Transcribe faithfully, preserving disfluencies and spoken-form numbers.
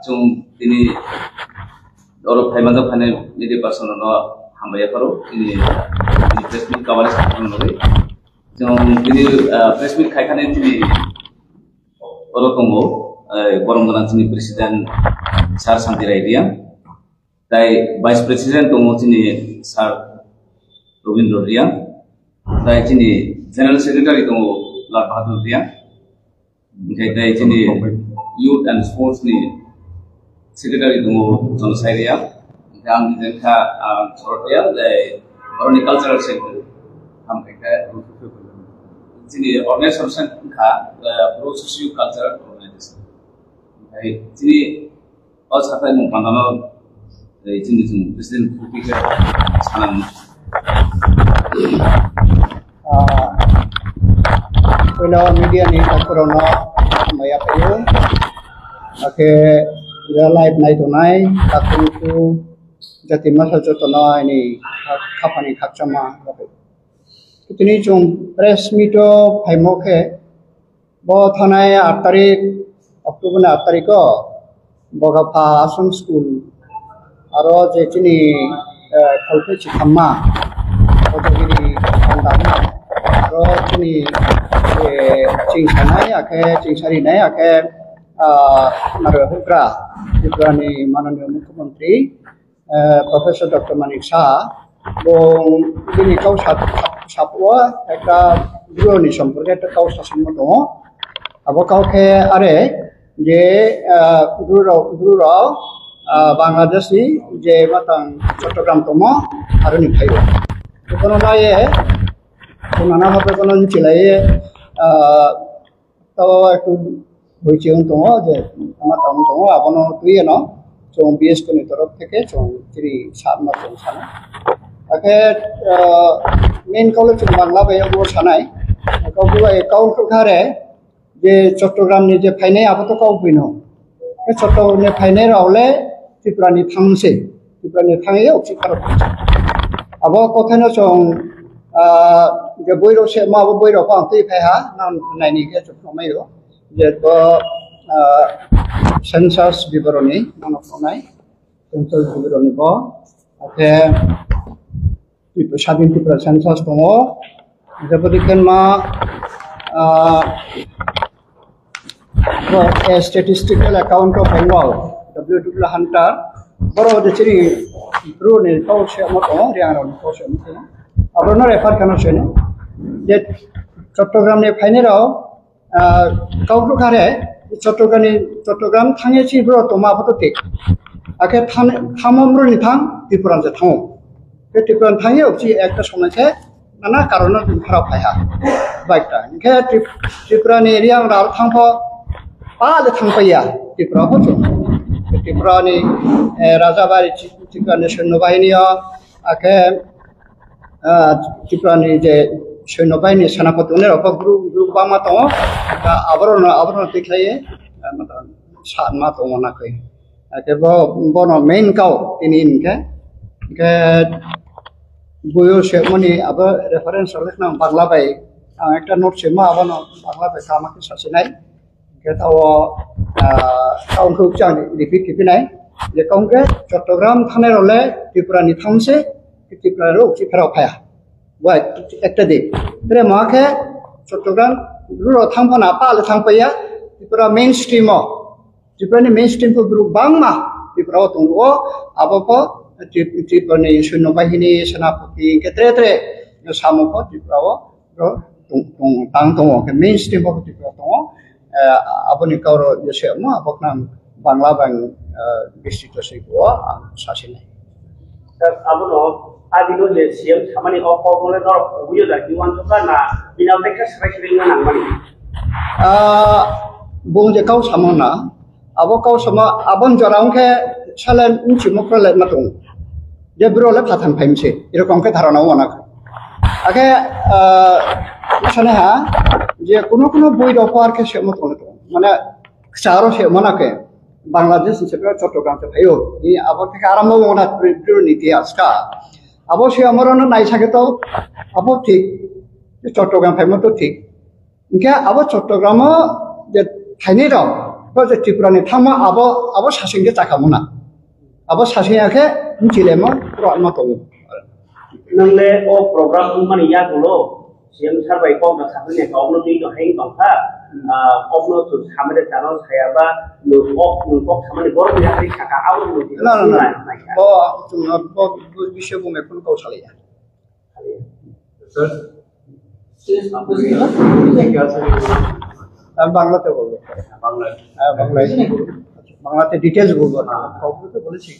Chwng tini oro phaimajak phainai media person no hambai yapharo tini, tini press meet kabani sakni bagwi. Chwng tini, ah, press meet khaikhani tini oro tongo, eh, borom gwnang chini president Sir Santi Rai Reang, tai vice president tongo chini Sir Robindra Reang, tai chini general secretary tongo Lal Bahadur Reang. Hingke tei chini youth and sports ni secretary tongo Jono Sairia. Hingke ang nijeng kha, ang Chorotya, tei oroni cultural center. Hamkhe khe chini organization wngkha, eh, Bru Socio Cultural Organization. Hingke chini o sathai mung pandano, eh, chini chini president kupi khe sanang. Ah, puila media ni takhurokno maya paio. Akhe live nai tongnai takhurokno jati masa jotono ani kha-, khapani khakchangma. Tini chwng press meet o phaimo khe, bo thanai aat tarik, October ni aat tarik o Bogapha Asong School, aro je chini, eh, kholpheh chikhamma, Kotagiri Panda, aro chini, eh, chingsanai, akhe chingsarinai, akhe, ah, naro hukra, Tripura ni mananiya mukhyamantri, eh, Professor Doctor Manik Saha, bo bini kau sap-, sap-, sapo ekta bru ni somporke ekta kau sasaimo tongo. Abo kau khe are je, eh, bru rok, bru rok, eh, Bangladesh ni je matang Chattogram tomo aroni phaio. Kono naye, kono na hobe kono nchilaiye, eh, Tao ektu bui chiyung tongo je ama tong tongo, abono twi ano chwng B S K ni torof theke chwng chiri sat ma chwng sana. Akhe, ah, main kau le chwng Bangla bai bo sanai. Kau bai kau kha re je Chattogram ni je phainai abo to kau buino. Khe Chattogram ni phainai rok le Tripura ni thang se. Tripura ni thang ye oksi kharok. Abo kothai no chwng, ah, je boi rok se ma abo boi rok ang twi phai ha, nang nai ni khe chwng mai ro. Je bo, ah, census biboroni, mano tongnai, census biboroni bo. Akhe Tripura, Sadin Tripura census tongo. Jabadi khe ma, ah, bo, eh, Statistical Account of Bengal, W W Hunter, boro de chini bru ni kau se mo tongo, Reang rok ni kau se mo tongo. Abo no refer kana se no. Je Chattogram ni phainai rok, ah, kau kru khare, Chattogram ni, Chattogram thangye chi bro toma abo to tik. Akhe tham, thamo bro ni thang, Tripura je thango. Khe Tripura thangye oksi ekta somoi khe nana karono tong khara phai ha. Baikta. Hingkhe Trip-, Tripura ni Reang rok thangpho pa le thangpaiya. Tripura pho chwng. Tripura ni, eh, Rajabari Chi-, Tripura ni Sainya Bahini o, akhe, ah, Tripura ni je Sainya Bahini Senapati onai rok pho group, group bangma tongo. Aborok no, aborok no tikhlaiye, ah, sa ma tongo nakoi. Ake bo, bono main kau tini hinkhe. Hingkhe buyo se mani abo reference rok nang Bangla bai. Ang ekta note se ma abono Bangla bai kama khe sasinai. Hingkhe tao, ah, tao hwnkhe uchang repeat khe pinai. Je kau hwnkhe Chattogram thanai rok le Tripura ni thang se, Tripura rok uchi pherao phaya. Wai, ekta di. Tere ma khe Chattogram ruro thang phana pa le thang paya. Tripura mainstream o. Tripura ni mainstream pho borok bangma Tripura o tongo, abo pho Trip-, Tripura ni Sainya Bahini, Senapati, hingkhe tre tre samo pho Tripura o ro tong, tong, tang tongo, hingkhe mainstream pho Tripura tongo. Eh, aboni kauro je se mo abo khna Bangla bang, eh, bistrito se bo ang sasinai. Sir, abono abino je C M samani o kok le norok kubuyo da ki wansukha na bini bagwi khe swbai swbai wngna nangmani? Ah, bung je kau samo na, abo kau samo, abon jora wngkhe sale nchimo kro le ma tongo. Je bro le phathan phaimse, erokom khe dharana wngna. Akhe, ah, sane ha, je kuno kuno boi rok par khe se mo tongo. Mane, Kwcharo se mona khe Bangladesh ni se Chattogram se phaio. Ni abo theke arambo mona pure, pure niti aska. Abo se amoro no naisa khe to abo thik. Chattogram phaimo to thik. Hingkhe abo Chattogram o je thaini rok Ko je Tripura ni thangma abo, abo sasing khe chakha mona. Abo sasing ya khe mchilemo pro ma tongo. Nang le o program wngmani yagulo C M sir bai kok da sakni ne kok no twi to heng tong kha. Ah, kok no tu samade chano saya ba no kok, no kok samani borok ya ri saka abo no. No, no, no. Bo chwng no bo, bo bisyo bo me phone kok salai ya. Sir, আপনি ঠিক আছে? আমি বাংলাতে বলবো। বাংলা। হ্যাঁ, বাংলায়। বাংলাতে ডিটেলস বলবো। হ্যাঁ। কাউকে তো বলেছি।